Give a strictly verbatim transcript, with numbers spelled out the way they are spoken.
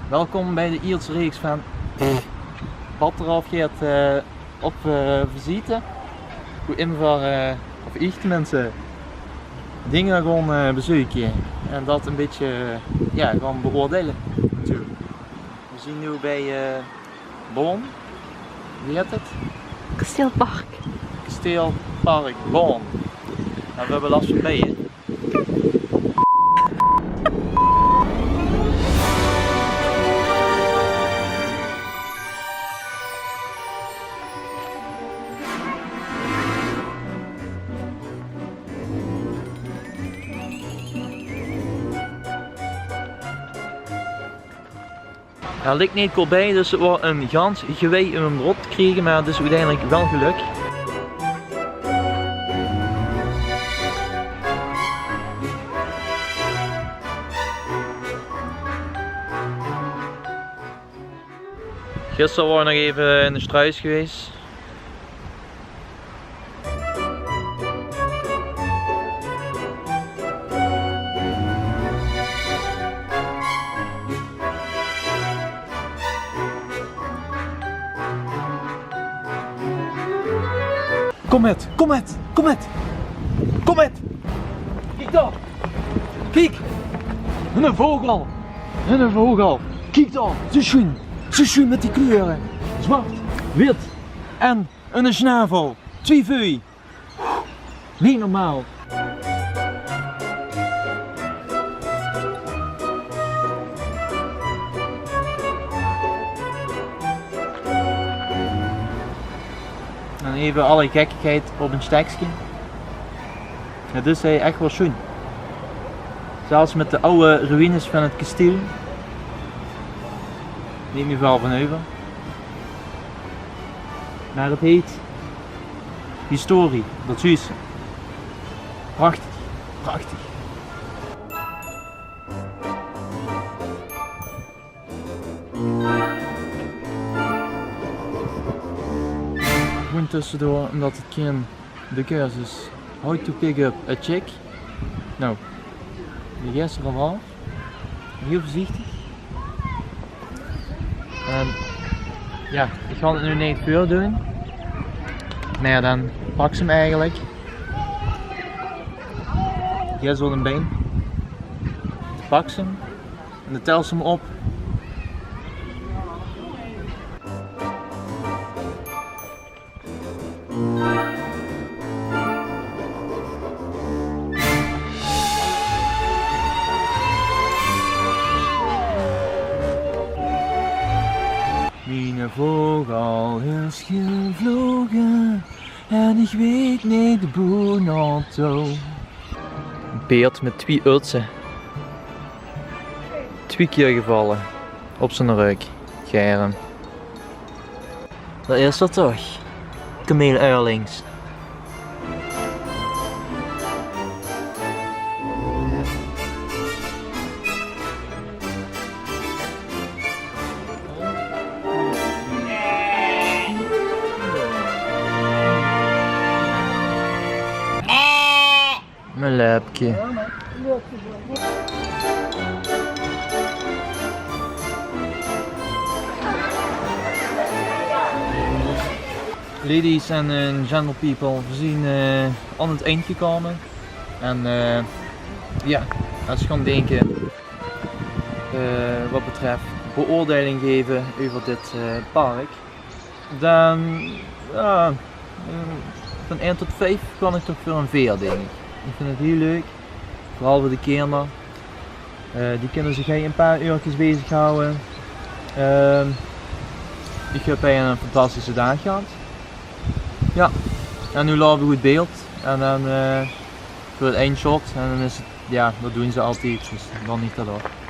Welkom bij de ierste reeks van Wat d'r aaf geit, eh, op, eh, visite. Boe-in v'r, eh, of ich tenminste, dinger gaon, eh, bezeuke en dat e bietje, eh, jao, gaon beoordeile natuurlik. V'r zien noe bij, eh, Baon. Wie hèt 't? Kasteelpark. Kasteelpark Baon. En v'r höbbe las van beie. Hae lik neet kort bij, dus 't waor e gans gewei um 'm d'roet te kriege, mer 't is oeteindelik waal gelök. Gister waore v'r nog eve in de Struis gewees. Kom mit, kom mit, kom mit. Kom mit. Kiek dao. Kiek. Eine vogel. Eine vogel. Kiek dao. Zoe sjoen. Zoe sjoen mit die kleure. Zwart, wit en eine sjnavel. Twie veuj. Neet normaal. En eve alle gekkigheid op e stekske. 't Is hie ech waal sjoen. Zelfs mit de aw ruïnes van 't kestiel. Neet mie väöl van euver. Mer 't heet historie, dat zuus se. Prachtig, prachtig. Gewoen tössedoor, umdat 't kien de cursus How to Pick Up a Chick. Nou, die gister al. Hiel veurzichtig. En jao, ich gaon 't noe neet veurdoon. Mer jao, dan pak ze 'm eigelik. Hie zoe e bein. Pak ze 'm. En dan tèls se 'm op. Miene vogel is gevloge en ich weit neet boe nao touw. E beerd mit twie utse. Twie kier gevalle op ziene rök. Gaer. Dao is 'r toch. Kameel Eurlings. Mien lepke. Ladies and, eh, gentle people, v'r zien, eh, aan 't eind gekómme. En, eh, jao, es ich gaon dinke, eh, wat betröf beoordeiling gaeve euver dit, eh, park. Dan, jao, eh, van ein tot vief gaon ich toch veur ein veer, dink ich. Ich vinj 't hiel leuk, veural veur de kinder. Eh, die kinne zich hie ein paar uurkes bezig hawwe. Ehm, ich höb hie ein fantastische daag gehad. Jao, en noe laote v'r good beeld. En dan, eh, veur 't eindshot. En dan is 't, jao, dat doon ze altied. Dus dan neet te laat.